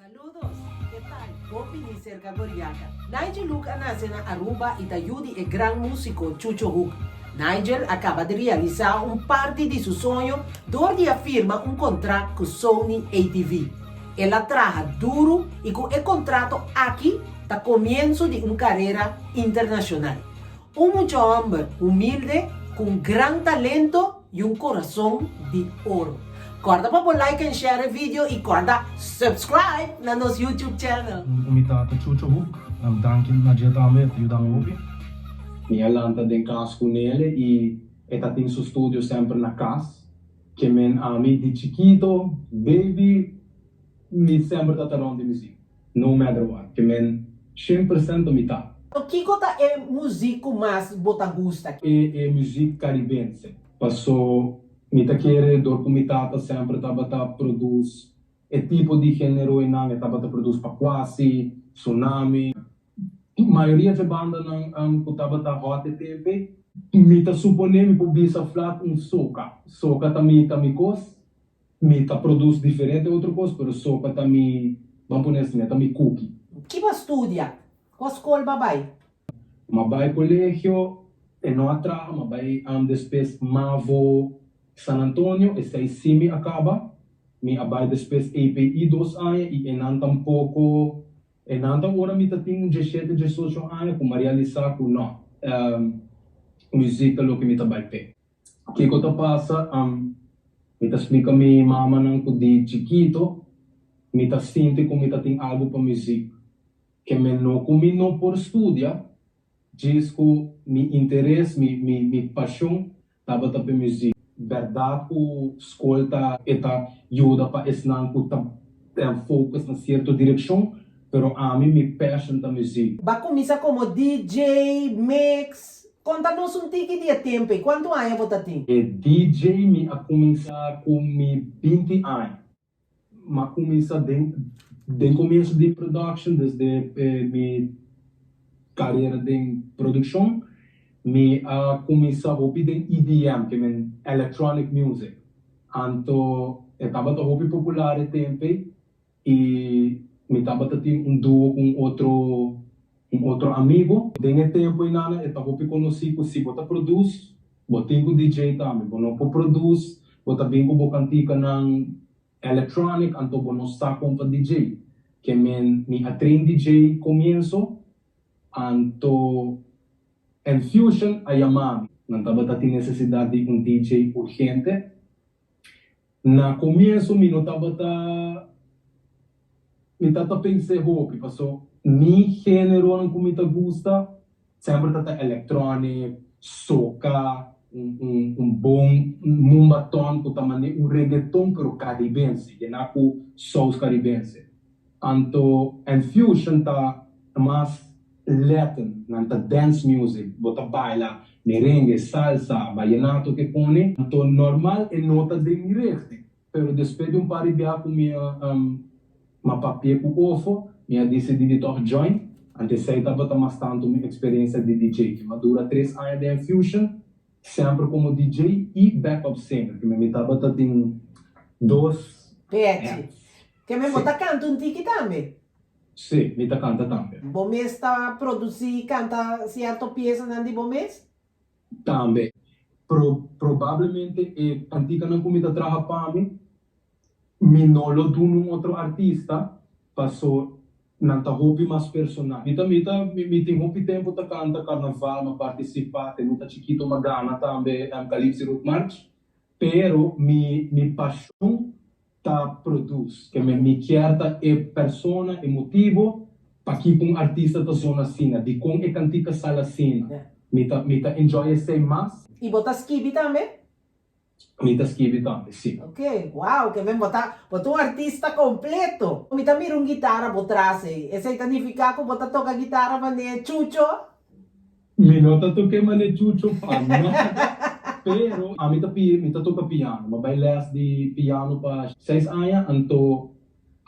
Saludos! Ke tal? Bon bini serka Goriaka. Nigel Hoek a nase na Aruba y ta yu di e gran musico Chucho Hoek. Nigel a caba di realisa un parti di su soño door di a firma un contract cu Sony ATV. El a traha duro y cu e contrato aki ta comienso di un carera internacional. Un mucha homber humilde cu un gran talento y un corazon di oro. Corda pa bo like and share e video y corda subscribe na nos YouTube channel. Mi tata Chucho Hoek, danki na dje tambe, e ta yuda mi hopi. Mi a lanta den kas ku Nele i e ta tin su studio semper na kas. Ke men ami di chikito, baby, mi semper ta ta rond di muzik. No matter what. Ke men shen persento mi ta. Kiko ta e muzik ku mas bo ta gusta? E e muzik karibense. Paso mi ta kere dor ku mi tata semper tabata produce e tipo di generonan, e tabata produce pa Kwasi, Tsunami, mayoria dje bandanan ku tabata hot e tempe. Mi ta supone mi por bisa flat un soca. Soca ta mi ta mi kos. Mi ta produce diferente otro cos pero soca ta mi, ban pone asina, ta mi cookie. Ki bo a studia? Kua skol bo a bai? M'a bai colegio, e no a traha, m'a bai despues Mavo San Antonio, esei si mi a caba. Mi a bai despues API dos aña y enan tampoco, enan ta ora mi ta tin un dieshete, diesocho aña cu m'a realisa cu no, muziek ta loke mi ta bai p'e. Kiko ta pasa? Mi ta splika mi mamanan ku di chikito mi ta sinti ku mi ta tin algu pa muzik. Ke me no ku mi no por studia, djis ku mi interes, mi mi mi pashon tabata p'e muzik. Bèrdat ku skol ta e ta yuda pa esnan ku ta focus na sierto direkshon, pero ami mi passion ta muzik. Bo a kuminsá komo DJ, mix, Konta nos un tiki di e tempu ei. Kuantu aña bo ta tin? E DJ mi a kuminsá ku mi binti aña. M'a kuminsá den den komienso di production, desde mi karera den produkshon, mi a kuminsá hopi den EDM, ke men electronic music. Anto e tabata hopi popular e tempu ei. I mi tabata tin un duo ku un otro un otro amigo. Den e tempu einana e ta hopi konosí ku si bo ta produce, bo tin ku DJ tambe. Bo no por produce, bo ta bin ku bo kantikanan electronic anto bo no sa kon pa DJ. Ke men mi a train DJ komienso, anto Enfusion a yama mi. Nan tabata tin nesesidat di un DJ urgente. Na comienso mi no tabata mi ta ta pens'é hopi paso mi generonan cu mi ta gusta semper ta ta electronic, soca, un un un bon mumbaton cu ta mane un reggaeton pero caribense, yena cu saus caribense. Anto Enfusion ta mas Latin, nan ta dance music, bo ta baila merengue, salsa, vallenato ke pone. Anto normal e no ta den mi richting, pero despues di un par di bia ku mi a m'a papia ku ofo, mi a disidi di tòg join, anto esei tabata mas tantu mi eksperensia di DJ, ke m'a dura tres aña den Fusion, semper komo DJ i backup singer, ke mi tabata tin dos Pechi, hats. ke mi bo ta kanta un tiki tambe? Sí, mi ta kanta tambe. Bo mes ta produsí i kanta sierto piesanan di bo mes? Tambe. Pro, probablemente e kantikanan ku mi ta traha pa mi, mi no lo duna un otro artista, paso nan ta hopi mas personal. Mi ta, mi ta, mi tin hopi tempu ta kanta karnaval, m'a partisipá, te mi ta chikito m'a gana tambe Calypso Road March, pero mi, mi pashon ta produce. Ke men mi kier ta e persona, e motibo pakiko un artista ta zona asina, dikon e kantika sal asina. Mi ta mi ta enjoy esei mas. I bo ta skibi tambe? Mi ta skibi tambe, si. Ok, wow, ke men bo ta bo ta un artista completo. Mi ta mira un gitara bo tras ei, esei ta nifica ku bo ta toka gitara manera Chucho? Mi no ta toke mane chucho pa nada, pero ami ta pi mi ta toka piano. Mi a bai les di piano pa seis aña, anto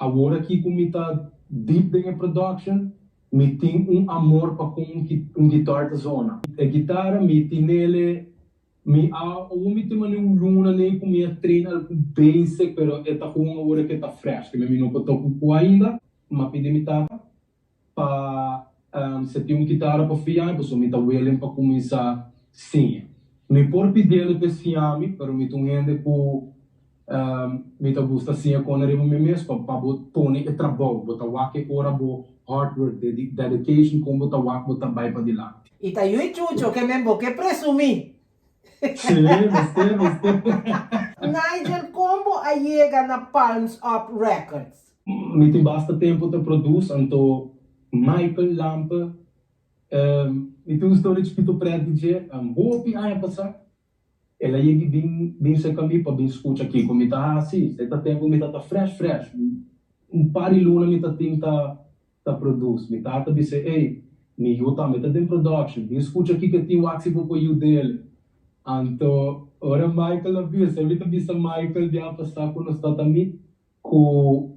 awor aki ku mi ta deep den e production, mi tin un amor pa kon un un guitar ta zona. E guitara mi tinele mi a awor mi tin mane un luna nei ku mi a train algun basic, pero e ta gewoon awor ke ta fresh, ke mi no por toka ku ainda. m'a pidi mi tata pa si tin un kitara pa fia mi pasobra mi ta willing pa kuminsá siña. Mi por pidiel pa e siña mi, pero mi ta un hende ku mi ta gusta siña kon riba mi mes pa pa bo pone e trabou, bo ta wak e ora bo hard work, dedication kon bo ta wak bo ta bai padilanti. I ta yui Chucho ke men bo ke presumí. Sí, mester, mester. Nigel, kon bo a yega na Palms Up Records? Mi tin basta tempu ta produce, anto Michael Lampe, mi tin un storia chikito pret di dje, hopi aña pasá el a yega i bin bin serka mi pa bin skucha kiko mi ta hasi, e ta tempu mi ta ta fresh fresh, un par di luna mi ta tin ta ta produce. Mi tata bisa, Ey, mi yu tambe ta den production, bin scucha kico e tin wak si bo por yud'el. Anto, ora Michael a bisa, mi ta bisa Michael di a pasa cu nos tata mi cu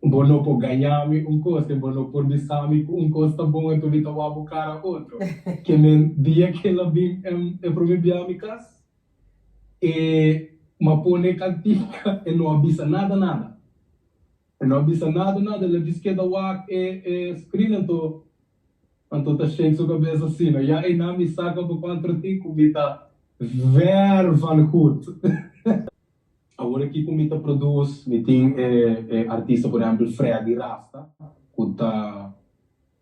bo no por gaña mi un cos, y bo no por bisa mi cu un cos ta bon anto mi ta wak bo cara otro. Ke men dia cu el a bin e prome bia mi cas, e m'a pone cantica, e no a bisa nada nada. E no a bisa nada nada, el a djis keda wak e e screen anto anto ta shake su cabes asina. Ya einan mi sa caba cuanto tin cu mi ta ver van goed. Awor aki cu mi ta produce mi tin e e artista por ehempel Freddy Rasta cu ta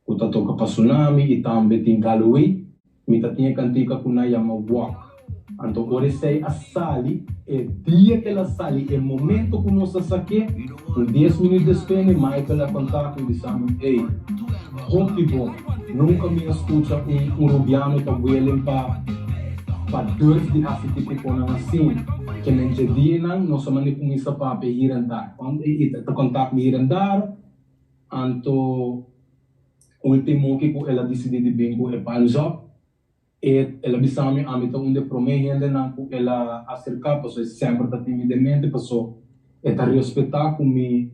Ku ta toka pa Tsunami i tambe tin Galloway. Mi ta tin e kantika ku nan yama Walk. Anto ora esei a sali, e dia ku el a sali, e momento ku nos a sak'é, un dies minüt despues Michael a kontak mi bisa mi, Ey, hopi bon! Nunka mi a skucha un un rubiano ta willing pa pa durf di hasi tipo konan asina. Ke men dje dianan nos a manda kuminsa papia hier en daar. I ta kontak mi hier en daar. Anto ultimo ki ku el a disidí di bin ku e panzòp, e el a bisa mi ami ta un di e promé hendenan ku el a aserká paso e semper ta tin mi den mente paso e ta respetá ku mi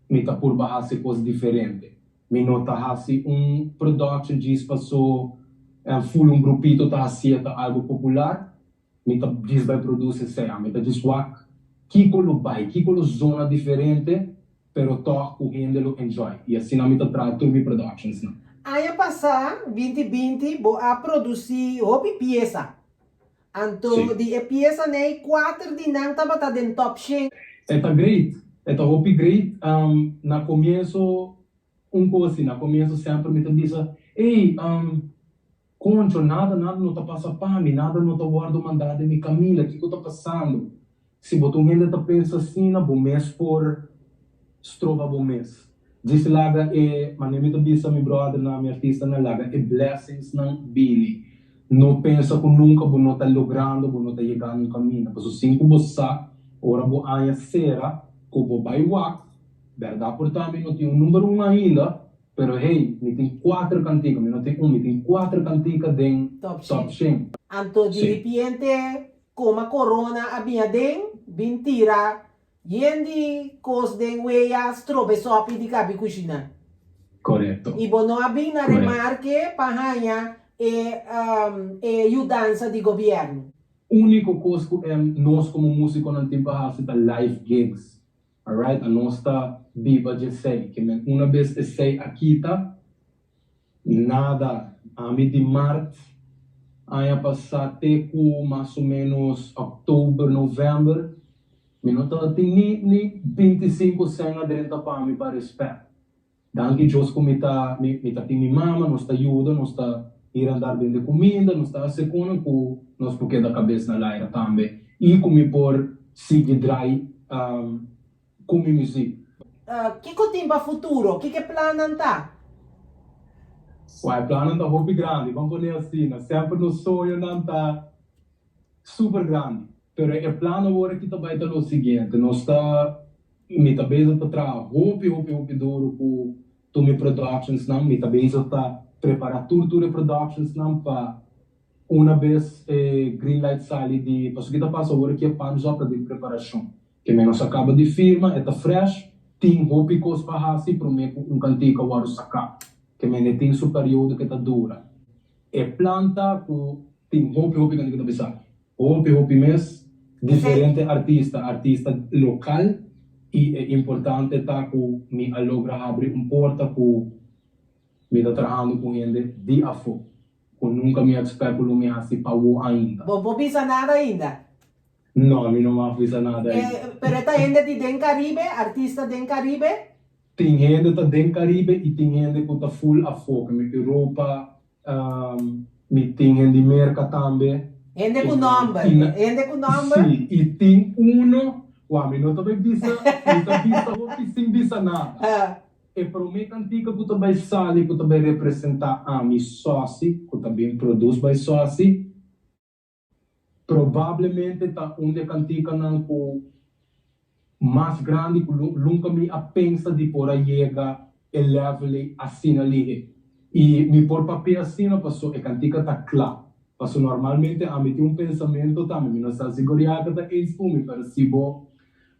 mi ta purba hasi kos diferente. Mi no ta hasi un production djis paso ful un grupito ta hasié ta algu popular. Mi ta djis bai produce esei, mi ta djis wak kiko lo bai, kiko lo zona diferente, pero tog ku hende lo enjoy. I asina mi ta traha tur mi productionsnan. Aña pasá, binti binti, bo a produsí hopi piesa. Anto di e piesanan ei, kuater di nan tabata den top shen. E ta great, e ta hopi great. Na komienso un kos si, na komienso semper mi ta bisa, ey, Concho, nada, nada no ta pasa pa mi, nada no ta wordo manda den mi caminda, kico ta pasando? Si bo ta un hende ta pensa asina, bo mes por stroba bo mes. Djis laga e, manera mi ta bisa mi brothernan, mi artistanan, laga e blessingsnan bini. No pensa cu nunca bo no ta logrando, bo no ta yegando un caminda. Pasobra sin cu bo sa, ora bo aña cera, cu bo bay wak, berdad por ta mi no tin un number un ainda, Pero hey, mi tin kuater kantika, mi no tin un, mi tin kuater kantika den Top top shen. shen. Anto di Sí. ripiente koma corona a bin aden, bin tira yen di kos den wea strobe sopi di kabi kushina. Korekto. I bo no a bin na Korekto. remarke pa haña e e yudansa di gobièrnu. Úniko kos ku nos komo músikonan tin pa hasi ta live gigs. Alright, anos ta biba djesei. Ke men una bes esei a kita, nada. Ami di mart aña pasá te ku mas o ménos òktober, novèmber, mi no tabatin ni ni bintisinku sèn a drenta pa mi pa respèt. Danki Dios ku mi ta mi mi ta tin mi mama, nos ta yuda, nos ta ir andar bende kuminda, nos ta hasi kono ku nos por keda kabes na laira tambe i ku mi por sigui drai ku mi muzik. Kiko tin pa futuro? Kiko e plannan ta? Wou, e plannan ta hopi grandi, ban pone asina. Semper nos soñonan ta super grandi. Pero e plan awor aki ta bai ta lo siguiente, nos ta Mi ta bezig ta traha hopi hopi hopi duru ku tur mi productionsnan. Mi ta bezig ta prepara tur tur e productionsnan pa una bes e green light sali di pasobra ki ta pasa awor aki e Palms Up ta den preparashon. Ke men nos a kaba di firma, e ta fresh, tin hopi kos pa hasi prome ku un kantika wòrdu saká. Ke men e tin su periodo ke ta dura. E plan ta ku tin hopi hopi kantika ta bisa. Hopi hopi mes diferente artista, artista lokal. I e importante ta ku mi a logra habri un porta ku mi ta trahando ku hende di afó, ku nunka mi a expect ku lo mi hasi pa wou ainda. Bo por bisa nada ainda? No, mi no mag bisa nada ainda. Pero e ta hende di den Caribe, artista den Caribe? Tin hende ta den Caribe i tin hende ku ta full afó, keme Europa, Mi tin hende di Merca tambe. Hende cu nomber, hende cu nomber. Si, y tin uno, wou mi no ta bay bisa, mi ta bisa hopi sin bisa nada. E prome cantica cu ta bay sali cu ta bay representa ami Sossi, cu ta bin produce by Sossi, Probablemente ta un di e kantikanan ku mas grandi ku lunka mi a pensa di por a yega e level ei asina lihe. I mi por papia asina paso e kantika ta kla. Paso normalmente ami tin un pensamento tambe, mi no sa si Goriaka ta eens ku mi, pero si bo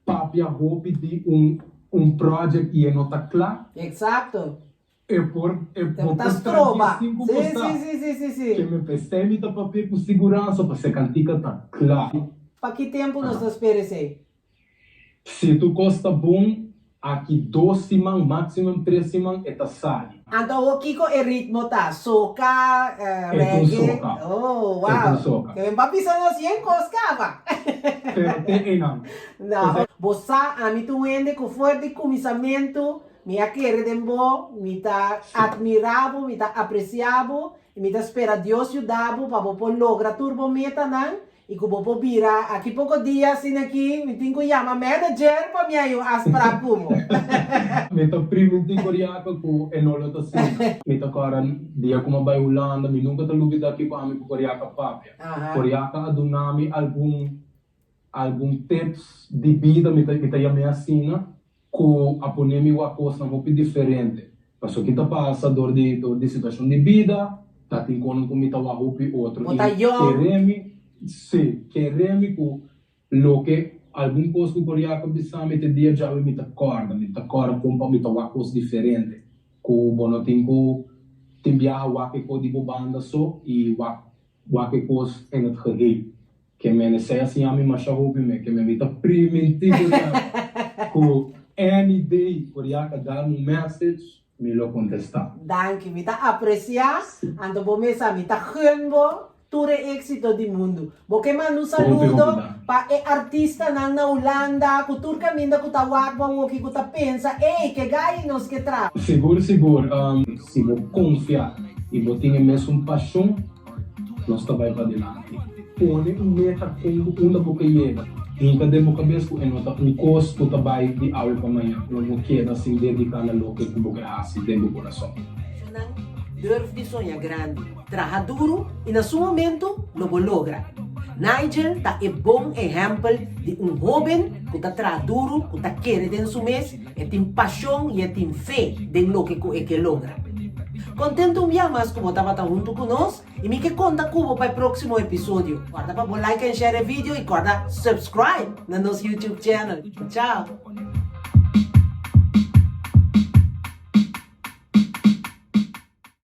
papia hopi di un un project i e no ta kla, Exacto. E por e bo Ta por stroba. tranki sin ku Sí, bo sí, sa. sí, sí, sí, sí. Ke me p'esei mi ta papia ku siguransa pa se kantika ta kla. Pa ki tempu nos ta spera esei? Si tur kos ta bon, aki dos siman, maximum tres siman e ta sali. Anto awor kiko e ritmo ta? Soca, E ta un reggae? soca. Oh, E ta un wow. soca. Ke men pa bisa nos yen kos kaba. Pero te einan. No. Bo sa, ami ta un hende ku for di kuminsamentu Mi a kere den bo, mi ta admirá bo, mi ta apresiá bo, i mi ta spera Dios yuda bo pa bo por logra tur bo metanan i ku bo por bira aki poko dia asina aki mi tin ku yama manager pa mi haña un afsprak ku bo. Mi ta primintí Coriaca ku e no lo ta asina. Mi ta kòrda dia ku mi a bai Hulanda, mi nunka ta lubidá kiko ami ku Coriaca papia. Coriaca a duna mi algun algun tips di bida, mi ta mi ta yam'é asina, ku a pone mi wak kosnan hopi diferente. Pasobra ki ta pasa dor di dor di situashon di bida, ta tin konan ku mi ta wak hopi otro Bo i ta yòn. kere mi, sí, kere mi ku loke algun kos ku Koriaka bisa mi te dia djawe mi ta kòrda, mi ta kòrda kon pa mi ta wak kos diferente, ku bo no tin ku tin biaha wak e kos di bo banda so i wak wak e kos en het geheel. Ke men esei a siña mi masha hopi me ke men mi ta primintí Goriaka ku any day Goriaka dal mi un message mi lo kontestá. Danki, mi ta apresiá, anto bo mesa mi ta gun bo tur e éksito di mundu. Bo ke manda un Hopi hopi saludo danki. pa e artistanan na Hulanda ku tur kaminda ku ta wak bo awoki ku ta pensa, ey ke gai nos ke traha. Sigur sigur, si bo konfia i bo tin e mesun pashon nos ta bai padilanti. Pone un meta kon ku unda bo ke yega. Hinka den bo kabes ku e no ta un kos ku ta bai di awe pa mañan. Lo no keda sin dediká na loke ku bo ke hasi den bo kurason. Nan durf di soña grandi, traha duru i na su momento lo bo logra. Nigel ta e bon ehèmpel di un hóben ku ta traha duru, ku ta kere den su mes, e tin pashon i e tin fe den loke ku e ke logra. Kontentu un bia mas ku bo tabata huntu ku nos. I mi ke konta ku bo pa e próksimo episodio. Kòrda pa bo like en share e video i kòrda subscribe na nos YouTube channel. Chao!